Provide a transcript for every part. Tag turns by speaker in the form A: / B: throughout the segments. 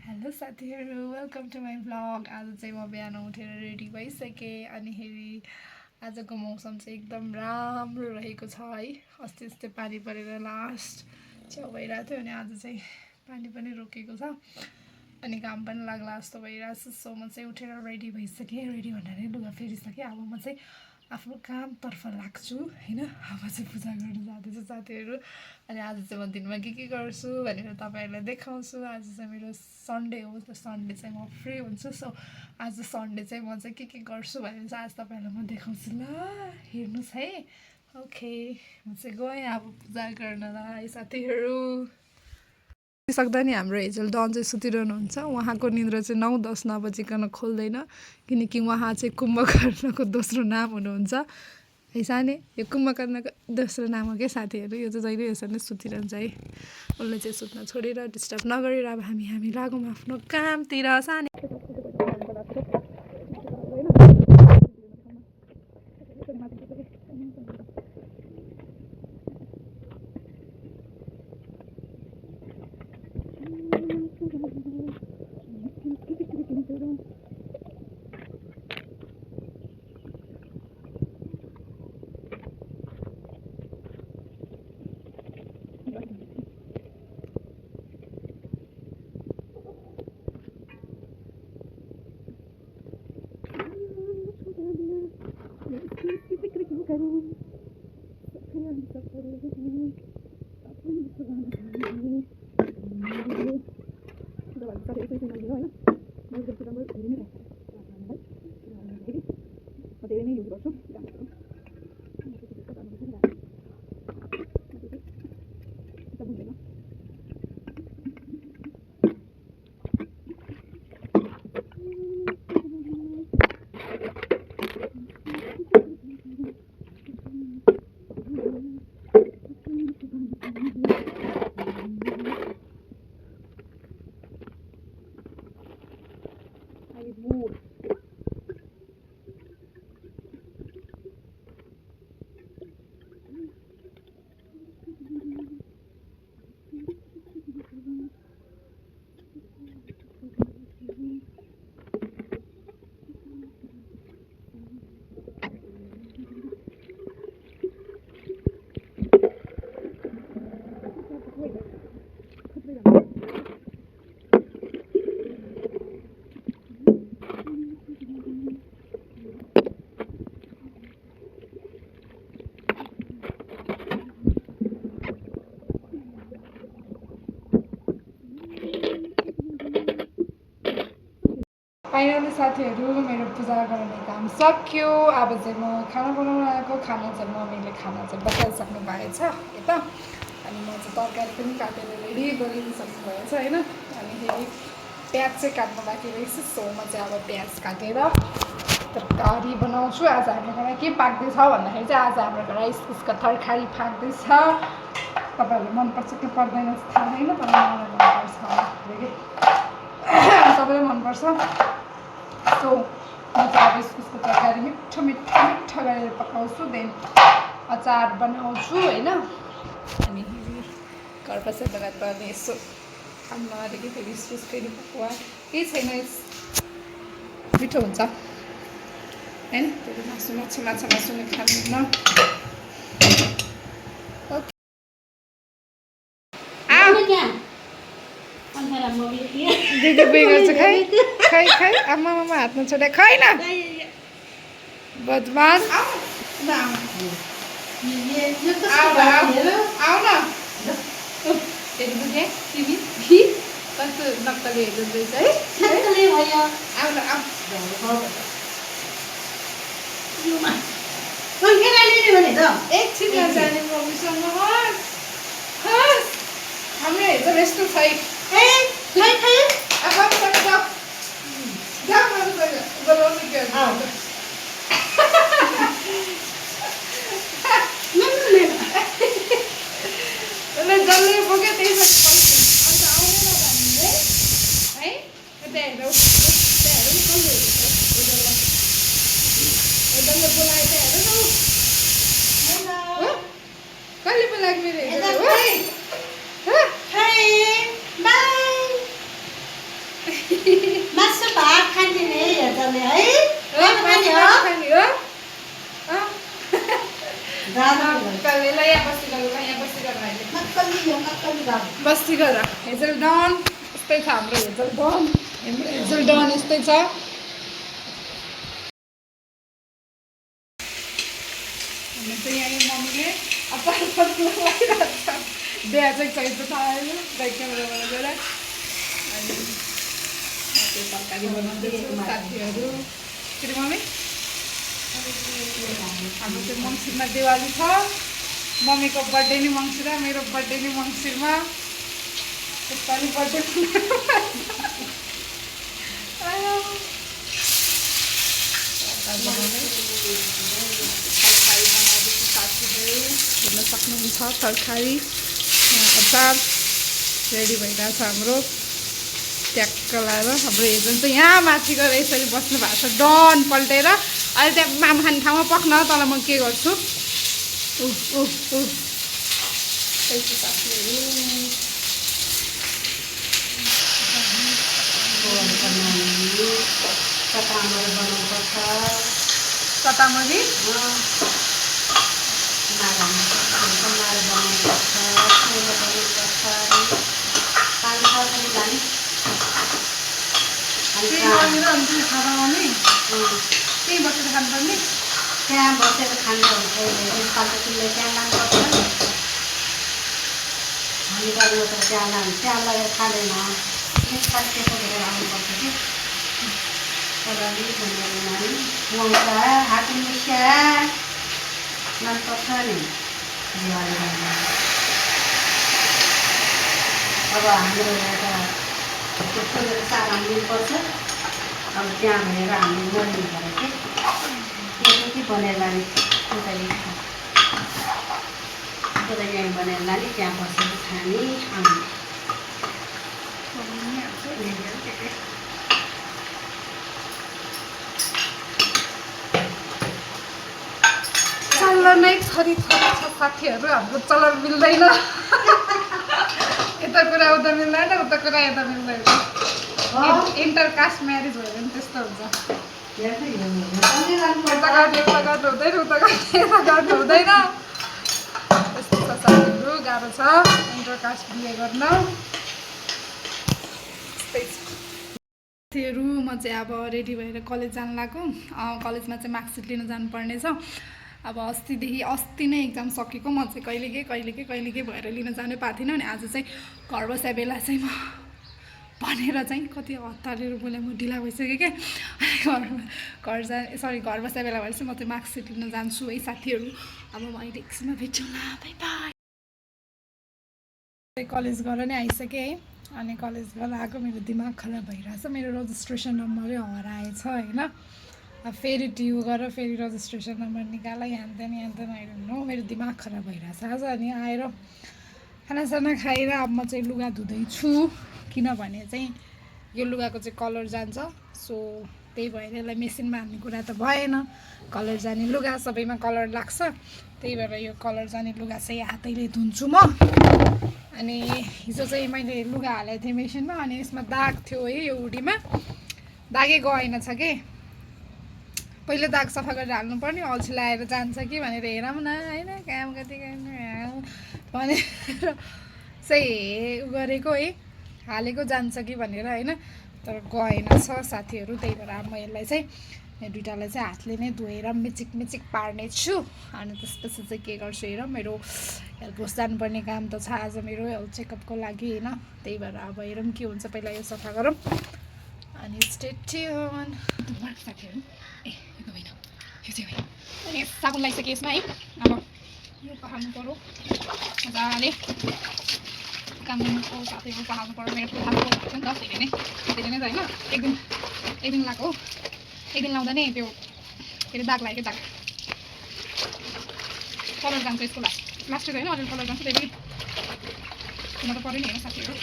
A: Hello साथीहरू welcome to my vlog. आज चाहिँ म बिहान उठेर रेडी भइसकेँ। अनिखेरि आजको मौसम चाहिँ एकदम राम्रो रहेको छ है। अस्ति अस्ति पानी परेर लास्ट च्याउ भइरहेको थियो अनि आज चाहिँ पानी पनि रोकेको छ अनि घाम पनि लाग्ला जस्तो भइरहेछ। सो म चाहिँ उठेर रेडी भइसकेँ। रेडी भनेर लुगा फेरिसकेँ। अब म चाहिँ आफ्नो कामतर्फ लाग्छु होइन। अब चाहिँ पूजा गर्न जाँदैछु साथीहरू। अनि आज चाहिँ म दिनमा के गर्छु भनेर तपाईँहरूलाई देखाउँछु। आज चाहिँ मेरो सन्डे हो, त सन्डे चाहिँ म फ्री हुन्छु। सो आज सन्डे चाहिँ म चाहिँ के गर्छु भनेर चाहिँ आज तपाईँहरूलाई म देखाउँछु। ल हेर्नुहोस् है। ओके म चाहिँ गएँ अब पूजा गर्नलाई साथीहरू। सक्दा नि हाम्रो हिजो डन चाहिँ सुतिरहनुहुन्छ। उहाँको निन्द्रा चाहिँ 9-10 नबजिकन खोल्दैन, किनकि उहाँ चाहिँ कुम्भकर्णको दोस्रो नाम हुनुहुन्छ है साने। यो कुम्भकर्णको दोस्रो नाम हो क्या साथीहरू। यो चाहिँ जहिले यसरी नै सुतिरहन्छ है। उसले चाहिँ सुत्न छोडेर डिस्टर्ब नगरेर अब हामी लागौँ आफ्नो कामतिर। साने फाइनली साथीहरू मेरो पूजा गर्ने काम सक्यो। अब चाहिँ म खाना बनाउन आएको। खाना चाहिँ मम्मीले खाना चाहिँ बसाइसक्नु भएछ यता। अनि म चाहिँ तरकारी पनि काटेर रेडी गरिसक्नु भएछ होइन। अनि फेरि प्याज चाहिँ काट्नु बाँकी रहेछ। सो म चाहिँ अब प्याज काटेर तरकारी बनाउँछु। आज हाम्रो घरमा के पाक्दैछ भन्दाखेरि चाहिँ आज हाम्रो घरमा इस्कुसको तरकारी पाक्दैछ। तपाईँहरूले मनपर्छ कि पर्दैन थाहा छैन, तर मलाई मनपर्छ। सबैलाई मनपर्छ। सो म चाहिँ अब इस्कुसको तरकारी मिठो गरेर पकाउँछु। देन अचार बनाउँछु होइन। अनि घर बसेर लगायत पर्ने यसो खानु नआएको कि फेरि इस्कुस फेरि पकुवा केही छैन, मिठो हुन्छ होइन। फेरि माछा मासु नै खानुहुन्न। दिदी बुई गर्छ खै आमा हातमा छोडे खै न बदमास। आऊ न तिमी कस्तो नक्कली हेर्दैछ है। आऊ न एकछिनमा जाने मम्मीसँग। हाम्रो हेर्छ यस्तो छै। जसले बोक्यो त्यही अन्त आउँदैन भन्ने है। त्यहाँ हेरौँ कसले बोलायो त्यहाँ हेरौँ न। कहिले बोलाएको मेरो बस्ती गएर हेजल डन यस्तै छ हाम्रो हेजल डन यस्तै छ। हामी चाहिँ यहाँ मम्मीले अचार पस्नु लगाइरहेको छ। बिहा चाहिँ चैतो छ अहिले क्यामेराबाट गएर अनि तरकारी बनाउँदैछु साथीहरू। फेरि मम्मी हाम्रो चाहिँ मङ्सिरमा दिवाली छ। मम्मीको बर्थडे नि मङ्सिर, मेरो बर्थडे नि मङ्सिरमा। यसपालि बर्थडे तरकारी बनाउँदैछु साथीहरू, हेर्न सक्नुहुन्छ। तरकारी अचार रेडी भइरहेछ हाम्रो। ट्याक्क लगाएर हाम्रो हेजन चाहिँ यहाँ माथि गएर यसरी बस्नु भएको छ डन पल्टेर। अहिले त्यहाँ माम खाने ठाउँमा पक्न तल म के गर्छु। कतामरी त्यही बसेर खानुपर्ने,
B: त्यहाँ बसेर खान्छ हुन्छ। यसपालि तिमीले त्यहाँ लानुपर्छ, हामी गर्नु त त्यहाँ लानु, त्यहाँ लगेर खाँदैन। यसपालि त्यसो गरेर आउनुपर्छ कि तलली भनेर नानी मौका हात मिस्या मनपर्छ नि दिवालीमा। अब हाम्रो एउटा त्यस्तो सारा मिल्नुपर्छ। अब त्यहाँ भनेर हामी मर्नु पऱ्यो कि त्यो के बनाएर लाने उता यहीँ बनाएर लाने, त्यहाँ बसेर खाने आउने।
A: चल्लो नै थरी छ साथीहरू। हाम्रो चल्लो मिल्दैन, यता कुरा उता मिल्दैन, उता कुरा यता मिल्दैन। इन्टरकास्ट म्यारेज भयो भने त्यस्तो हुन्छ। उता गर्नु हुँदैन, उता गर्नु हुँदैन। त्यस्तो छ साथीहरू, गाह्रो छ इन्टरकास्ट बिहे गर्न। साथीहरू म चाहिँ अब रेडी भएर कलेज जानु लाग्यो। कलेजमा चाहिँ मार्कसिट लिन जानुपर्ने छ। अब अस्ति नै एक्जाम सकेको। म चाहिँ कहिले भएर लिन जानै पाएको थिइनँ। अनि आज चाहिँ घर बस्या बेला चाहिँ म भनेर चाहिँ कति हतारेर बोले म ढिला भइसक्यो क्या। घर बस्या बेला भएर चाहिँ म चाहिँ मार्कसिट लिन जान्छु है साथीहरू। अब म अहिले एकछिनमा भेट्छौँला, बाई बाई। कलेज गएर नै आइसकेँ है। अनि कलेज गएर आएको मेरो दिमाग खराब भइरहेछ। मेरो रजिस्ट्रेसन नम्बरै हराएछ होइन। अब फेरि ट्यु गरेर फेरि रजिस्ट्रेसन नम्बर निकाल यहाँ आइरहनु हो। मेरो दिमाग खराब भइरहेछ आज। अनि आएर खानासाना खाएर अब म चाहिँ लुगा धुँदैछु, किनभने चाहिँ यो लुगाको चाहिँ कलर जान्छ। सो त्यही भएर यसलाई मेसिनमा हाल्ने कुरा त भएन। कलर जाने लुगा सबैमा कलर लाग्छ, त्यही भएर यो कलर जाने लुगा चाहिँ हातैले धुन्छु म। अनि हिजो चाहिँ मैले लुगा हालेको थिएँ मेसिनमा, अनि यसमा दाग थियो है। यो हुडीमा दागै गएन छ कि। पहिले दाग सफा गरेर हाल्नुपर्ने, अल्छी लगाएर जान्छ कि भनेर हेरौँ न होइन, काम कति भनेर चाहिँ गरेको है, हालेको जान्छ कि भनेर होइन। तर गएन छ साथीहरू। त्यही भएर अब म यसलाई चाहिँ दुइटालाई चाहिँ हातले नै धोएर मिचिक पार्ने छु। अनि त्यसपछि चाहिँ के गर्छु हेर, मेरो हेल्थ होस् जानुपर्ने काम त छ आज मेरो हेल्थ चेकअपको लागि होइन। त्यही भएर अब हेरौँ के हुन्छ। पहिला यो सफा गरौँ अनि स्टे ट्युन साथीहरू। ए यो होइन, यो चाहिँ होइन। अनि साबुन लगाइसकेँ यसमा है। अब यो पखाल्नु पऱ्यो मजाले, काम गर्नु साथीहरू पखाल्नु पऱ्यो। मेरो पुर्खाको भएको छ नि त धेरै नै त होइन। एक दिन लगाएको, एक दिन लाउँदा नै त्यो के अरे दाग लाग्यो। दाग कलर जान्छ यसको लास्ट होइन, अलिअलि कलर जान्छ। त्यही पनि त पऱ्यो नि होइन साथीहरू।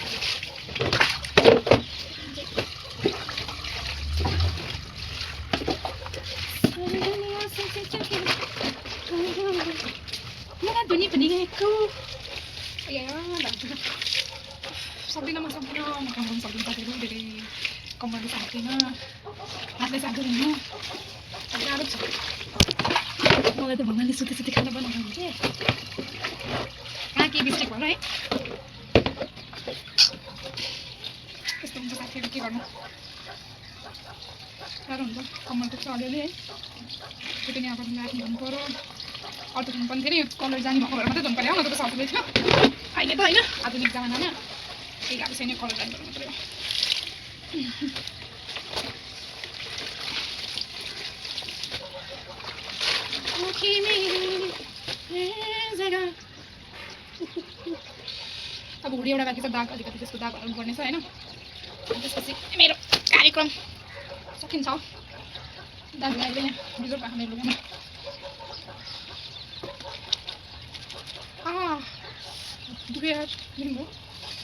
A: सक्दिनँ म काम गर्नु सक्दिनँ साथीहरू। धेरै कम्मरले सक्दिनँ, हातले सक्दैन म। गाह्रो छ मलाई त। भगवान्ले सुते खाना बनाउनु हुन्छ कहाँ के मिस्टेक भयो है। हुन्छ साथीहरू के गर्नु साह्रो हुन्छ कम्मर दुख्छ अलिअलि है त्यो पनि अब राख्नु हुनु पऱ्यो अर्को दिन पनि फेरि कलर जाने भएको भएर मात्रै धुनु पऱ्यो नत्र त सजिलै थियो अहिले त होइन आधुनिक जमानामा केही गाह्रो छैन कलर जानु पऱ्यो अब हुडी एउटा बाँकी छ दाग अलिकति त्यसको दाग हटाउनु पर्ने छ होइन त्यसपछि मेरो कार्यक्रम सकिन्छ दाग लाग्दैन बिजोड राख्ने लुगामा दुखेर लिनु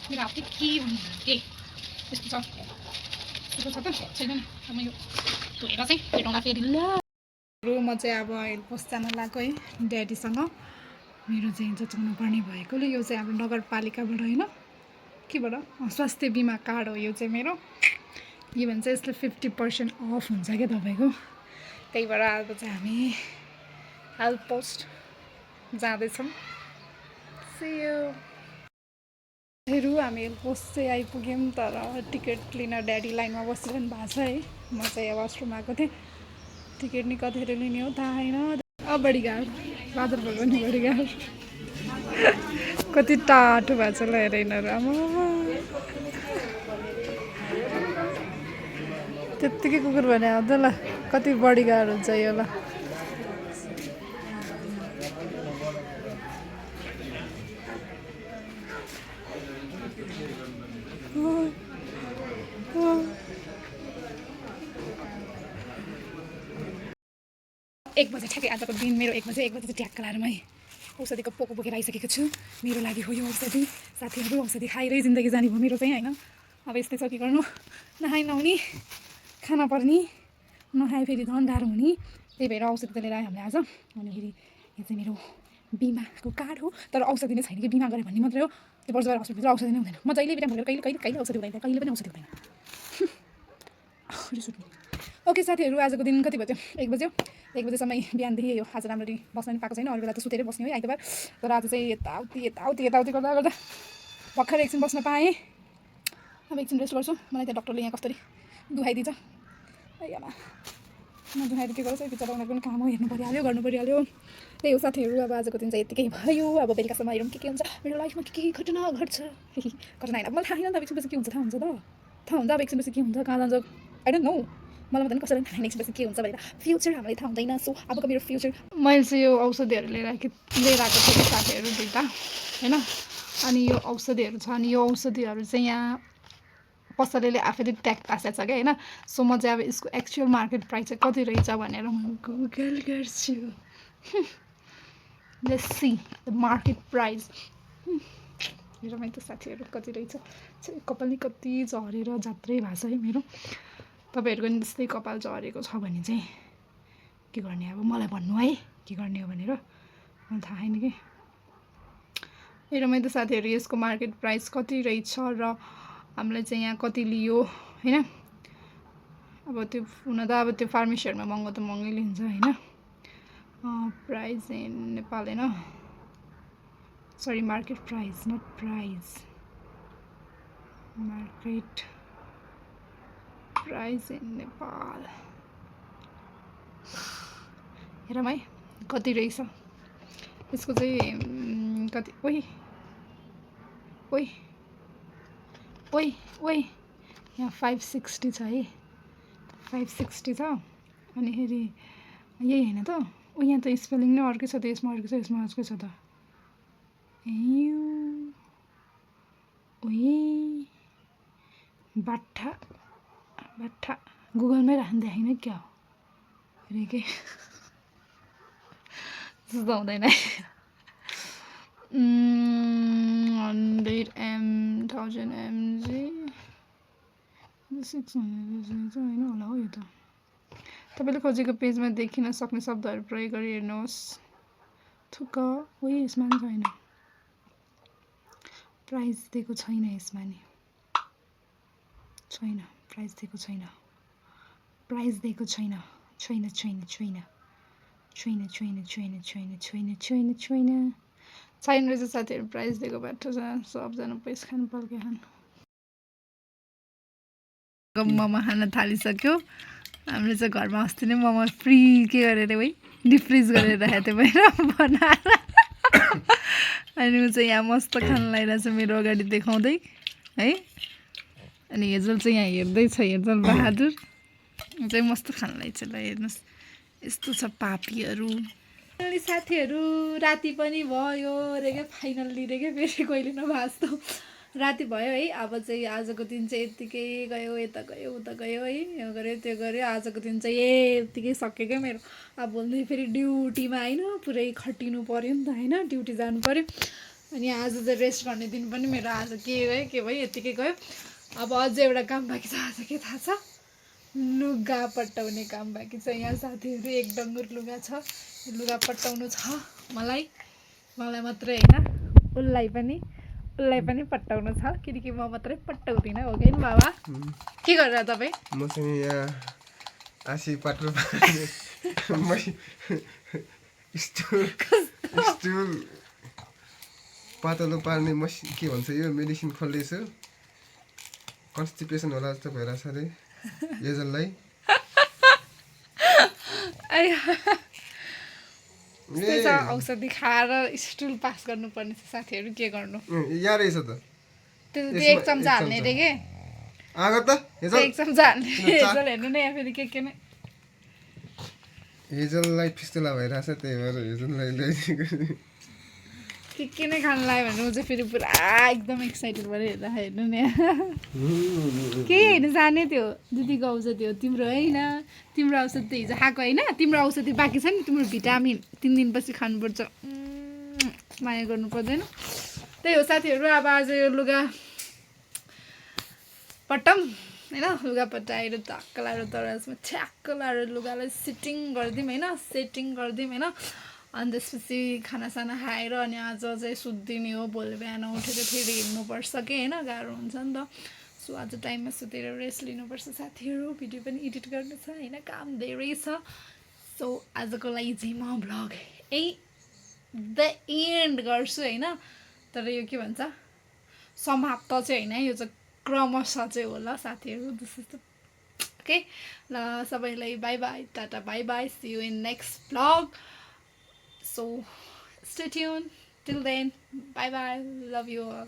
A: मेरो हात के भन्नु के यस्तो छ त छैन अब यो धोएर चाहिँ भेटौँला फेरि ल म चाहिँ अब अहिले पोस्ट जान लगाएको है ड्याडीसँग मेरो चाहिँ जचाउनु पर्ने भएकोले यो चाहिँ अब नगरपालिकाबाट होइन केबाट स्वास्थ्य बिमा कार्ड हो यो चाहिँ मेरो यो भन्छ यसले 50% अफ हुन्छ क्या तपाईँको त्यही भएर अब चाहिँ हामी हेल्थ पोस्ट जाँदैछौँ हामी हेल्थ पोस्ट चाहिँ आइपुग्यौँ तर टिकट लिन ड्याडी लाइनमा बसिरहनु भएको छ है म चाहिँ अब वासरुम आएको थिएँ टिकट नि कतिखेर लिने हो थाहा छैन अब बढी गाह्रो बादल भयो नि बढी गाह्रो कति टाटो भएको छ ल हेर यिनीहरू आमा त्यत्तिकै कुकुर भने आउँदा ल कति बढी गाह्रो हुन्छ यो ल एक बजे ठ्याक्कै आजको दिन मेरो 1 बजे चाहिँ ट्याक्क लाएर मै औषधिको पोको बोकेर आइसकेको छु मेरो लागि हो यो औषधि साथीहरू औषधि खाएरै जिन्दगी जाने भयो मेरो चाहिँ होइन अब यस्तै छ के गर्नु नखाइ नहुने खाना पर्ने नखाए फेरि झन् गाह्रो हुने त्यही भएर औषधि त लिएर आयो हामीले आज अनिखेरि यो चाहिँ मेरो बिमाको कार्ड हो तर औषधि नै छैन कि बिमा गरेँ भन्ने मात्रै हो त्यो वर्ष गएर हस्पिटल औषधि नै हुँदैन म जहिले बिराम भएर कहिले औषधि हुँदैन कहिले पनि औषधि हुँदैन ओके साथीहरू आजको दिन कति बज्यो 1 बज्यो 1 बजेसम्म बिहानदेखि यो आज राम्ररी बस्न पनि पाएको छैन अरू बेला त सुतेरै बस्ने हो आइतबार तर आज चाहिँ यताउति गर्दा भर्खर एकछिन बस्न पाएँ अब एकछिन रेस्ट गर्छु मलाई त्यहाँ डक्टरले यहाँ कसरी दुखाइदिन्छ आमा म दुखाएर के गर्छु बिचरा उनीहरूको पनि काम हो हेर्नु परिहाल्यो गर्नु परिहाल्यो त्यही हो साथीहरू अब आजको दिन चाहिँ यतिकै भयो अब बेलुकासम्म हेरौँ के हुन्छ मेरो लाइफमा के घटना घट्छ घटना होइन मलाई थाहा छैन त एकछिनपछि के हुन्छ थाहा हुन्छ त थाहा हुन्छ अब एकछिनपछि के हुन्छ कहाँ जान्छ आई डोन्ट नो मलाई त कसैलाई थाहा छैन एकछिनपछि के हुन्छ भनेर फ्युचर हामीलाई थाहा हुँदैन सो अबको मेरो फ्युचर मैले चाहिँ यो औषधिहरू लिएर आएको थिएँ साथीहरू दुईवटा होइन अनि यो औषधिहरू छ अनि यो औषधिहरू चाहिँ यहाँ पसलेले आफैले ट्याग टाँसेको छ क्या होइन सो म चाहिँ अब यसको एक्चुअल मार्केट प्राइस चाहिँ कति रहेछ भनेर म गुगल गर्छु let's see the market price मेरोमा त साथीहरू कति रहेछ कपाल नि कति झरेर जात्रै भएको छ है मेरो तपाईँहरूको नि त्यस्तै कपाल झरेको छ भने चाहिँ के गर्ने अब मलाई भन्नु है के गर्ने हो भनेर मलाई थाहा छैन कि मेरोमा त साथीहरू यसको मार्केट प्राइस कति रहेछ र हामीलाई चाहिँ यहाँ कति लियो होइन अब त्यो हुन त अब त्यो फार्मेसीहरूमा महँगो त महँगै लिन्छ होइन प्राइस इन नेपाल होइन sorry market price not price market price in Nepal हेरौँ है कति रहेछ यसको चाहिँ कति ओइ यहाँ 560 छ है 560 छ अनि फेरि यही होइन त यहाँ त स्पेलिङ नै अर्कै छ त यसमा अर्कै छ यसमा अर्कै छ त बाठा गुगलमै राख्नु देखाइन क्या हो अरे के त्यस्तो त हुँदैन 100 1000 mg 600 होइन होला हो यो त तपाईँले खोजेको पेजमा देखिन सक्ने शब्दहरू प्रयोग गरी हेर्नुहोस् थुक्क यसमा नि छैन प्राइस दिएको छैन यसमा नि छैन प्राइस दिएको छैन छैन रहेछ साथीहरू प्राइस दिएको बाटो छ सबजना पैसा खानु पर्छ मोमो खान थालिसक्यो हामीले चाहिँ घरमा अस्ति नै मोमो फ्री के गरेर है डिफ्रिज गरेर राखेको थियो बाहिर बनाएर अनि ऊ चाहिँ यहाँ मस्त खान लागिरहेछ मेरो अगाडि देखाउँदै है अनि हेजल चाहिँ यहाँ हेर्दैछ हेजल बहादुर चाहिँ मस्त खान लाग्छ ल हेर्नुहोस् यस्तो छ पापीहरू अनि साथीहरू राति पनि भयो रे के फाइनल्ली रे के फेरि कहिले नभास्तो राति भयो है अब चाहिँ आजको दिन चाहिँ यत्तिकै गयो यता गयो उता गयो है यो गऱ्यो त्यो गऱ्यो आजको दिन चाहिँ यत्तिकै सक्यो क्या मेरो अब भोलि फेरि ड्युटीमा होइन पुरै खटिनु पऱ्यो नि त होइन ड्युटी जानु पऱ्यो अनि आज चाहिँ रेस्ट गर्ने दिन पनि मेरो आज के भयो यत्तिकै गयो अब अझै एउटा काम बाँकी छ आज के थाहा छ लुगा पट्टाउने काम बाँकी छ यहाँ साथीहरू एक डङ्गुर लुगा छ लुगा पट्टाउनु छ मलाई मात्रै होइन उसलाई पनि पट्टाउनु छ किनकि म मात्रै पट्टाउँदिनँ हो कि बाबा के गरेर तपाईँ
C: म चाहिँ यहाँ आसी पात्रो स्टुल पातलो पार्ने मसिन के भन्छ यो मेडिसिन खोल्दैछु कन्स्टिपेसन होला जस्तो भइरहेछ अरे एजललाई
A: औषधि खाएर स्टुल पास गर्नुपर्ने छ साथीहरू के गर्नु
C: यहाँ रहेछ त
A: त्यो एक चम्चा हाल्ने रे के
C: आगो त
A: एक चम्चा हाल्ने हेजल हेर्नु न यहाँ फेरि के नै
C: हेजललाई फिस्तुला भइरहेछ त्यही भएर हेजललाई ल्याइदिएको
A: के नै खानु लाग्यो भने म चाहिँ फेरि पुरा एकदम एक्साइटेड भएर हेर्नु नि केही होइन जाने त्यो दिदीको औषधि हो तिम्रो होइन तिम्रो औषधि हिजो खाएको होइन तिम्रो औषधि बाँकी छ नि तिम्रो भिटामिन 3 दिनपछि खानुपर्छ माया गर्नु पर्दैन त्यही हो साथीहरू अब आज यो लुगा पट्टम होइन लुगा पट्टाएर धक्क लाएर तरासमा ठ्याक्क लाएर लुगालाई सेटिङ गरिदिउँ होइन अनि त्यसपछि खानासाना खाएर अनि आज चाहिँ सुत्दिने हो भोलि बिहान उठेर फेरि हिँड्नुपर्छ कि होइन गाह्रो हुन्छ नि त सो आज टाइममा सुतेर रेस्ट लिनुपर्छ साथीहरू भिडियो पनि एडिट गर्नु छ होइन काम धेरै छ सो आजको लागि चाहिँ म भ्लग द एन्ड गर्छु होइन तर यो के भन्छ समाप्त चाहिँ होइन यो चाहिँ क्रमशः चाहिँ होला साथीहरू ओके ल सबैलाई bye bye tata bye bye see you in next vlog So stay tuned. Till then, bye bye. Love you all.